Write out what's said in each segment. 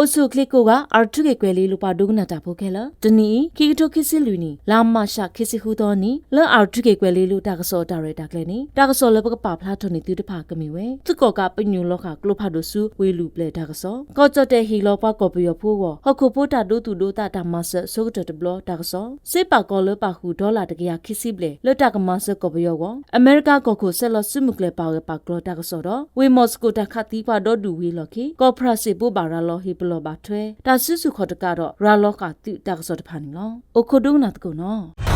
အိၣ်ဆူၣ်အိၣ်ချ့ကိးဂၤ အၣ်ထူခ့ၣ်ကွဲၤလ့လိၤပှၤဒိကနၣ်တၢ်ဖိခဲလၢာ်, တနံၤအံၤ ခံကထိခံဆံလွံၢ်နံၣ် လါမးရှး ခံဆံဃုသီနံၤ လၢအၣ်ထူခ့ၣ်ကွဲၤလ့လိၤတၢ်ကစီၣ်အတၢ်ရဲၣ်တၢ်ကျဲၤန့ၣ် တၢ်ကစီၣ်လၢပကပာ်ဖျါထီၣ်န့ၢ်သုတဖၣ်ကမ့ၢ်ဝဲ သုးကီၣ်ကးပညိၣ်လီၤဃာ်ကျိဖးဒိၣ်ဆူဝ့ၢ်လူၢ်ပျဲၢ်တၢ်ကစီၣ်, ကီၢ်ကၠီၣ်တဲၣ်ဟ့ၣ်လီၤပှၤကီၢ်ပယီၤဖိအဂီၢ် ဟီၣ်ခိၣ်ဖိတၢ်ဒိသူၣ်ဒိသးတၢ်မၤစၢၤအဆိကတၢၢ်တဘျီတၢ်ကစီၣ်, စ့ပာ်ကီၤလၢပာ်ဃုာ်ဒီလၣ်တကယၤခံဆံဘျဲၣ် လၢတၢ်ကမၤစၢၤကီၢ်ပယီၤအဂီၢ် အမဲရကၤကီၢ်ခိၣ်ဆဲးလီၤစုမုၢ်ကျၢၢ်ပာ်ဂၢၢ်ပာ်ကျၢၤတၢ်ကစီၣ်ဒီး ဝ့ၢ်မီၣ်စကိၣ်တၢ်ခးသံပှၤဒီဒူၣ်ဝံၤအလီၢ်ခံ ကီၢ်ဖရၣ်စ့ၣ်ဘိးဘၣ်ရၤလီၤဟ့ၣ်ပလီၢ်ဘၣ်ထွဲ တၢ်စုဆူၣ်ခီၣ်တကးဒီး ရၤလီၤဃာ်သုးတၢ်ကစီၣ်တဖၣ်န့ၣ်လီၤ. အိၣ်ခိးဒိကနၣ်သကိးနီၤ.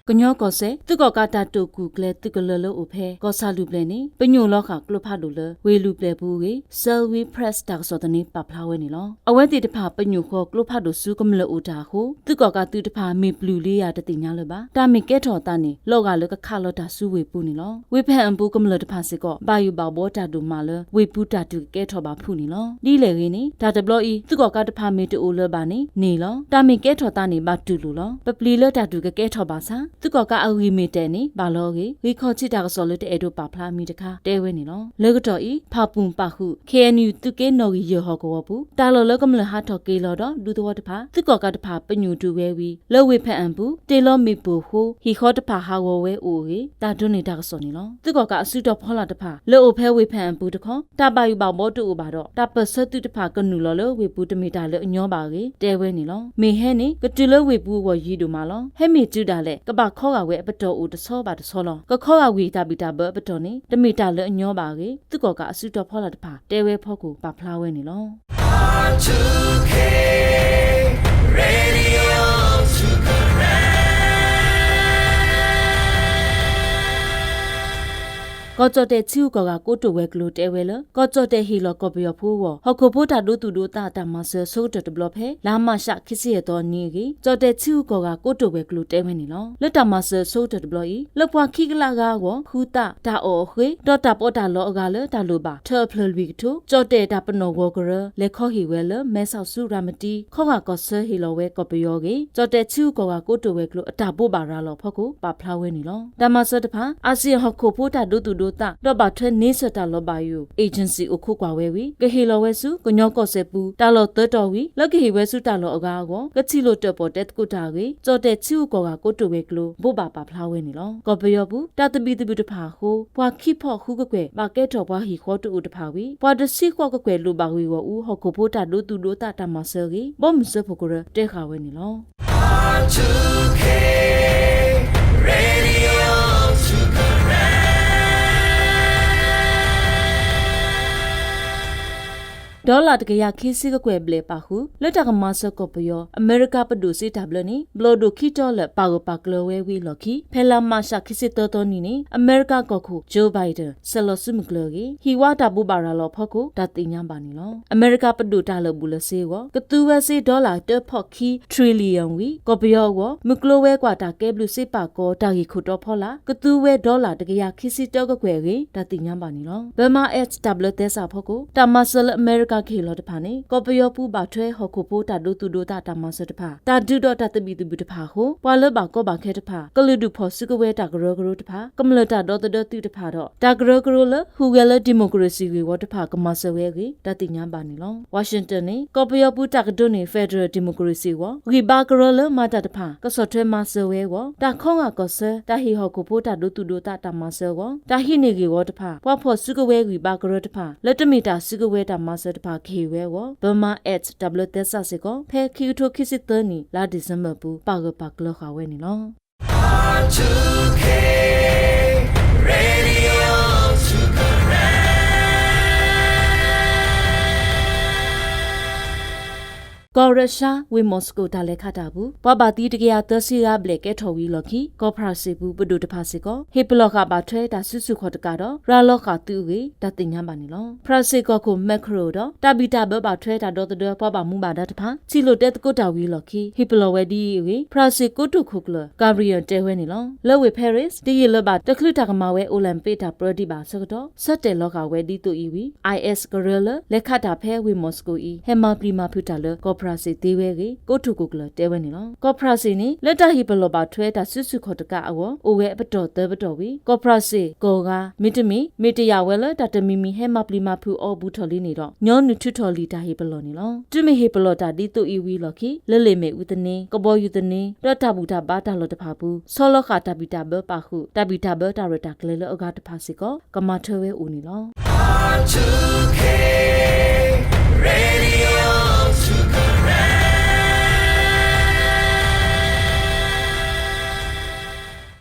ကညီကီၢ်စဲၣ် သုးကီၣ်ကးတၢ်တိာ်ကူၣ်ကျဲၤသုးကလၢၤလၢအိၣ်ဖဲ ကီၢ်ဆၣ်လူၢ်ပျဲၢ်န့ၣ် ပညိၣ်လီၤဃာ်ကျိဖးဒိၣ်လၢ ဝ့ၢ်လူၢ်ပျဲၢ်ပူၤအဂ့ၢ် Salween Press တၢ်ကစီၣ်သန့ပာ်ဖျါဝဲန့ၣ်လီၤ. အဝဲသ့ၣ်တဖၣ်ပညိၣ်ဃီကျိဖးဒိၣ်ဆူကမျၢၢ်အိၣ်တၢ်အဃိ သုးကီၣ်ကးသုးတဖၣ်မ့ၢ်ပျုၢ်လံယၤတသ့ၣ်ညါလၢၤဘၣ်. တၢ်မ့ၢ်ကဲထီၣ်အသးန့ၣ် လီၤဂာ်လၢကခးလီၤတၢ်ဆူဝ့ၢ်ပူၤန့ၣ်လီၤ. ဝ့ၢ်ဖၣ်အၣ်ပူၤကမျၢၢ်တဖၣ်စ့ၢ်ကီး ဘၣ်ယိၣ်ဘၣ်ဘှီတၢ်ဒိၣ်မးလၢ ဝ့ၢ်ပူၤတၢ်ဒုးကကဲထီၣ်ဘၣ်ဖုးန့ၣ်လီၤ. ဒ်လဲၣ်ဂ့ၤန့ၣ် တၢ်တဘျီအံၤ သုးကီၣ်ကးတဖၣ်မ့ၢ်တအိၣ်လၢၤဘၣ်န့ၣ် န့ၣ်လီၤ. တၢ်မ့ၢ်ကဲထီၣ်သးန့ၣ် ဘၣ်တူၢ်လိာ်လီၤ. ပပျံၤလၢတၢ်ဒုးကကဲထီၣ်ဘၣ်ဆၣ် သုးကီၣ်ကးအဂံၢ်မ့ၢ်တၢ်န့ၣ် ဘၣ်လီၤအဂ့ၢ် ဂံၢ်ခီၣ်ထံးတၢ်ကစီၣ်လၢတအဲၣ်ဒိးပာ်ဖျါအမံၤတခါ တဲဝဲန့ၣ်လီၤ. လၢကတီၢ်အံၤ ဖၣ်ပူၣ်ပာ်ဃုာ် ခ့ၣ်အဲၣ်ယူၣ် သုးက့နီၣ်ဂံၢ်ယဲၢ်ဟီၣ်ကဝီၤပူၤ တၢ်လီၢ်လၢကမျၢၢ်ဟးထီၣ်က့ၤလီၤဒီးဒူသဝီတဖၣ် သုးကီၣ်ကးတဖၣ်ပညိၣ်တုၤဝဲဝံၤ လၢဝ့ၢ်ဖၣ်အၣ်ပူၤ တ့ၢ်လီၤမ့ၣ်ပိၢ်ဃိ ဟံၣ်ဃီတဖၣ်ဟးဂီၤဝဲအိၣ်အဂ့ၢ် တၢ်ဒိးန့ၢ်တၢ်ကစီၣ်န့ၣ်လီၤ. သုးကီၣ်ကးအစုတီၤဖီလာ်တဖၣ် လၢအိၣ်ဖဲဝ့ၢ်ဖၣ်အၣ်ပူၤတခီ တၢ်ဘၣ်ယိၣ်ဘၣ်ဘှီတအိၣ်ဘၣ်ဒီး တၢ်ပၢၢ်ဆၢသုးတဖၣ်ကနုာ်လီၤလၢဝ့ၢ်ပူၤတမ့ၢ်တၢ်လၢအညီဘၣ်အဂ့ၢ် တဲဝဲန့ၣ်လီၤ. မ့ၢ်ဟဲန့ၣ် ကတုၤလၢဝ့ၢ်ပူၤအဂီၢ်ယံၤဒိၣ်မးလီၤ. ဟဲမ့ၢ်တုၤဒၣ်လဲာ် ကဘၣ်ခီဂာ်ဝဲအပတီၢ်အိၣ်တဆီဘၣ်တဆီလီၤ. ကခီဂာ်ဝ့ၢ်တၢ်ဘံၣ်တၢ်ဘၢအပတီၢ်န့ၣ် တမ့ၢ်တၢ်လၢအညီဘၣ်အဂ့ၢ် သုးကီၣ်ကးအစုတီၤဖီလာ်တဖၣ် တဲဝဲဖီခိၣ်ပာ်ဖျါဝဲန့ၣ်လီၤ. ကီၢ်ကၠီၣ်တဲၣ်ထံဂုၤကီၢ်ဂၤကိတိာ်ဝဲၤကျိၤတဲဝဲလၢ ကီၢ်ကၠီၣ်တဲၣ်ဟ့ၣ်လီၤကီၢ်ပယီၤဖိအဂီၢ် ဟီၣ်ခိၣ်ဖိတၢ်ဒိသူၣ်ဒိသးတၢ်မၤစၢၤအဆိကတၢၢ်တဘျီဖဲ လါမးရှးခံဆံယဲၢ်သီအနံၤအဂ့ၢ် ကၠီၣ်တဲၣ်ထံဂုၤကီၢ်ဂၤကိတိာ်ဝဲၤကျိၤတဲဝဲန့ၣ်လီၤ. လၢတၢ်မၤစၢၤအဆိကတၢၢ်တဘျီအံၤ လၢပှၤခံကလးအဂၤအဂီၢ် ဃုသး, တၢ်အီၣ်အဃ့ ဒီးတၢ်ပီးတၢ်လီအဂၤလၢတၢ်လိၣ်ဘၣ် ထၢအဖျၢၣ်လွံၢ်ကထိ ကၠီၣ်တဲၣ်တၢ်ပနီၣ်ဂီၤကရၢ လဲၤခီဟ့ၣ်ဝဲလၢ မဲဆီးဆူရၤမတံ ခီဂာ်ကီၢ်ဆၢဟ့ၣ်လီၤဝဲကီၢ်ပယီၤအဂ့ၢ် ကၠီၣ်တဲၣ်ထံဂုၤကီၢ်ဂၤကိတိာ်ဝဲၤကျိၤအတၢ်ဘိးဘၣ်ရၤလီၤအဖီခိၣ် ပာ်ဖျါဝဲန့ၣ်လီၤ. တၢ်မၤစၢၤတဖၣ် အၣ်စံၣ်ယၣ်ဟီၣ်ခိၣ်ဖိတၢ်ဒိသူၣ်ဒိသး ဒီးဘၣ်ထွဲန့ဆၢၣ်တၢ်လီၤဘၣ်ယိၣ် agency အိၣ်ခိးကွၢ်ဝဲဝံၤ ကဟ့ၣ်လီၤဝဲဆူ ကညီကီၢ်စဲၣ်ပူၤ တၢ်လီၢ်သၢတီၤဝံၤ လၢကဟ့ၣ်ဝဲဆူတၢ်လီၢ်အဂၤအဂီၢ် ကထံၣ်လိာ်တၢၣ်ပီၣ်တဲသကိးတၢ်အဂ့ၢ် ကၠီၣ်တဲၣ်ထံဂုၤကီၢ်ဂၤကိတိာ်ဝဲၤကျိၤ ဘိးဘၣ်ပာ်ဖျါဝဲန့ၣ်လီၤ. ကီၢ်ပယီၤပူၤ တၢ်သဘံၣ်သဘုၣ်တဖၣ်အဃိ ပှၤခံဖီၣ်ဃုကကွဲၢ် ဘၣ်ကဲထီၣ်ပှၤဟံၣ်ဃီတအိၣ်တဖၣ်ဝံၤ ပှၤတဆံဃိးကကွဲၢ်လိၣ်ဘၣ်ဂ့ၢ်ဂီၢ်အူ ဟီၣ်ခိၣ်ဖိတၢ်ဒိသူၣ်ဒိသးတၢ်မၤစၢၤအဂ့ၢ် ဘီမုၢ်စၢဖှိၣ်ကရၢ တဲဃာ်ဝဲန့ၣ်လီၤ. ဒီလၣ်တကယၤခံဆံကကွဲၢ်ဘျဲၣ် ပာ်ဃုာ် လၢတၢ်ကမၤစၢၤကီၢ်ပယီၤ အမဲရကၤပဒိၣ်စ့တၢ်ဘျၢန့ၣ် ဘျီၣ်ဒိၣ်ခံတီၤလၢာ် ပာ်ဂၢၢ်ပာ်ကျၢၤဝဲဝံၤအလီၢ်ခံ ဖဲလါမးရှးခံဆံသၢသီနံၤန့ၣ် အမဲရကၤကီၢ်ခိၣ် Joe Biden ဆဲးလီၤစုမုၢ်ကျၢၤအဂ့ၢ် ဟံၣ်ဝါတၢ်ဘိးဘၣ်ရၤလီၤအဖီခိၣ် တၢ်သ့ၣ်ညါဘၣ်န့ၣ်လီၤ. အမဲရကၤပဒိၣ်တၢ်လၢာ်ဘူၣ်လၢာ်စ့အဂီၢ် ကသူဝဲစ့ dollar တၢဖီၣ်ခံ trillion ဝံၤ ကီၢ်ပယီၤအဂီၢ် မုၢ်ကျိၤဝဲၤကွာ်တၢ်ကဲဘျုးစ့ပာ်ကီၤ တၢ်ဂ့ၢ်ခိၣ်တီဖီလာ် ကသူဝဲ dollar တကယၤခံဆံတၢကကွဲၢ်အဂ့ၢ် တၢ်သ့ၣ်ညါဘၣ်န့ၣ်လီၤ. Burma Aid တၢ်ဘျၢသဲစးအဖီခိၣ် တၢ်မၤစၢၤလၢအမဲရကၤကဟ့ၣ်လီၤတဖၣ်န့ၣ် ကီၢ်ပယီၤပူၤဘၣ်ထွဲဟီၣ်ခိၣ်ဖိတၢ်ဒိသူၣ်ဒိသးတၢ်မၤစၢၤတဖၣ် တၢ်ဒုးဒီးတၢ်သဘံၣ်သဘုၣ်တဖၣ်အဃိ ပှၤလၢဘၣ်ကီဘၣ်ခဲတဖၣ် ကလုာ်ဒူၣ်ဖီၣ်စုကဝဲၤတၢ်ကရၢကရိတဖၣ် ကမျၢၢ်တၢ်ဒီသဒၢသုးတဖၣ်ဒီး တၢ်ကရၢကရိလၢဟူးဂဲၤလၢ democracy ဂ့ၢ်ဝီတဖၣ် ကမၤစၢၤဝဲအဂ့ၢ် တၢ်သ့ၣ်ညါဘၣ်န့ၣ်လီၤ. Washington န့ၣ် ကီၢ်ပယီၤပူၤတၢ်ကဒိးန့ၢ် federal democracy အဂီၢ် ဂံၢ်ဘါကရၢလၢမၤတၢ်တဖၣ် ကဆီၣ်ထွဲမၤစၢၤဝဲအဂီၢ် တၢ်ခီဂာ်ကီၢ်ဆၢ တၢ်ဟ့ၣ်ဟီၣ်ခိၣ်ဖိတၢ်ဒိသူၣ်ဒိသးတၢ်မၤစၢၤအဂီၢ် တၢ်ဟံးန့ၢ်ဂ့ၢ်ဝီတဖၣ် ပှၤဖီၣ်စုကဝဲၤဂံၢ်ဘါကရၢတဖၣ် လၢတမ့ၢ်တၢ်စုကဝဲၤတၢ်မၤစၢၤတဖၣ်ကဟ့ၣ်ဝဲအဂီၢ် Burma Aid တၢ်ဘျၢသဲစးစ့ၢ်ကီး ဖဲခံကထိခံဆံသၢနံၣ် လါဒံၣ်စ့ဘၢၣ်အပူၤ ပာ်ဂၢၢ်ပာ်ကျၢၤဃာ်ဝဲန့ၣ်လီၤ. ကီၢ်ရၢရှါဝ့ၢ်မီၣ်စကိၣ်တၢ်လဲၤခးတၢ်အပူၤ ပှၤဘၣ်သံတကယၤသၢဆံဂၤဘျဲၣ်ကဲထီၣ်ဝံၤအလီၢ်ခံ ကီၢ်ဖရၣ်စ့ၣ်ပူၤပဒိၣ်တဖၣ်စ့ၢ်ကီး ဟ့ၣ်ပလီၢ်ဃာ်ဘၣ်ထွဲတၢ်စုဆူၣ်ခီၣ်တကးဒီး ရၤလီၤဃာ်သုးအဂ့ၢ် တၢ်သ့ၣ်ညါဘၣ်န့ၣ်လီၤ. ဖရၣ်စ့ၣ်ကီၢ်ခိၣ် Macron ဒီး တၢ်ဘံၣ်တၢ်ဘၢဘၣ်ထွဲတၢ်ဒီသဒၢပှၤဘၣ်မူဘၣ်ဒါတဖၣ် ထံၣ်လိာ်တဲသကိးတၢ်ဝံၤအလီၢ်ခံ ဟ့ၣ်ပလီၢ်ဝဲဒ်အံၤအဂ့ၢ် ဖရၣ်စ့ၣ်ကိတိာ်ခိၣ်ကျၢၢ် Gabriel တဲဝဲန့ၣ်လီၤ. လၢဝ့ၢ် Paris တယံာ်လၢၤဘၣ် တချုးတၢ်ကမၤဝဲ Olympic တၢ်ပြၢဒံးဘၣ်အဆၢကတီၢ် ဆၢတဲာ်လီၤဃာ်ဝဲဒ်သိးအံၤဝံၤ IS ကရၢလၢ လဲၤခးတၢ်ဖဲဝ့ၢ်မီၣ်စကိၣ်အံၤ ဟဲမၤပျံၤမၤဖုးတၢ်လၢ ကီၢ်ဖရၣ်စ့ၣ်သ့ဝဲအဂ့ၢ် ကိတိာ်ခိၣ်ကျၢၢ်တဲဝဲန့ၣ်လီၤ. ကီၢ်ဖရၣ်စ့ၣ်န့ၣ် လၢတၢ်ဟ့ၣ်ပလီၢ်ဘၣ်ထွဲတၢ်စုဆူၣ်ခီၣ်တကးအဂီၢ် အိၣ်ဝဲအပတီၢ်သၢပတီၢ်ဝံၤ ကီၢ်ဖရၣ်စ့ၣ် ကီၢ်ဂၤ မ့တမ့ၢ် မ့ၢ်တယာ်ဝဲလၢတၢ်တမံၤမံၤဟဲမၤပျံၤမၤဖုးအီၤဘူးထီၣ်လံန့ၣ်ဒီး ညီနုၢ်ထုးထီၣ်လံာ်တၢ်ဟ့ၣ်ပလီၢ်န့ၣ်လီၤ. တုၤမ့ၢ်ဟ့ၣ်ပလီၢ်တၢ်ဒ်သိးအံၤဝံၤအလီၢ်ခံ လၢလ့ၣ်မ့ၣ်အူသန့, ကဘီယူၤသန့, ဒီးတၢ်ဘူၣ်တၢ်ဘါတၢ်လီၢ်တဖၣ်အပူၤ ဆီလီၤဃာ်တၢ်ဘံၣ်တၢ်ဘၢပာ်ဃုာ် တၢ်ဘံၣ်တၢ်ဘၢတၢ်ရဲၣ်တၢ်ကျဲၤလၢအဂၤတဖၣ်စ့ၢ်ကီး ကမၤထွဲဝဲအိၣ်န့ၣ်လီၤ.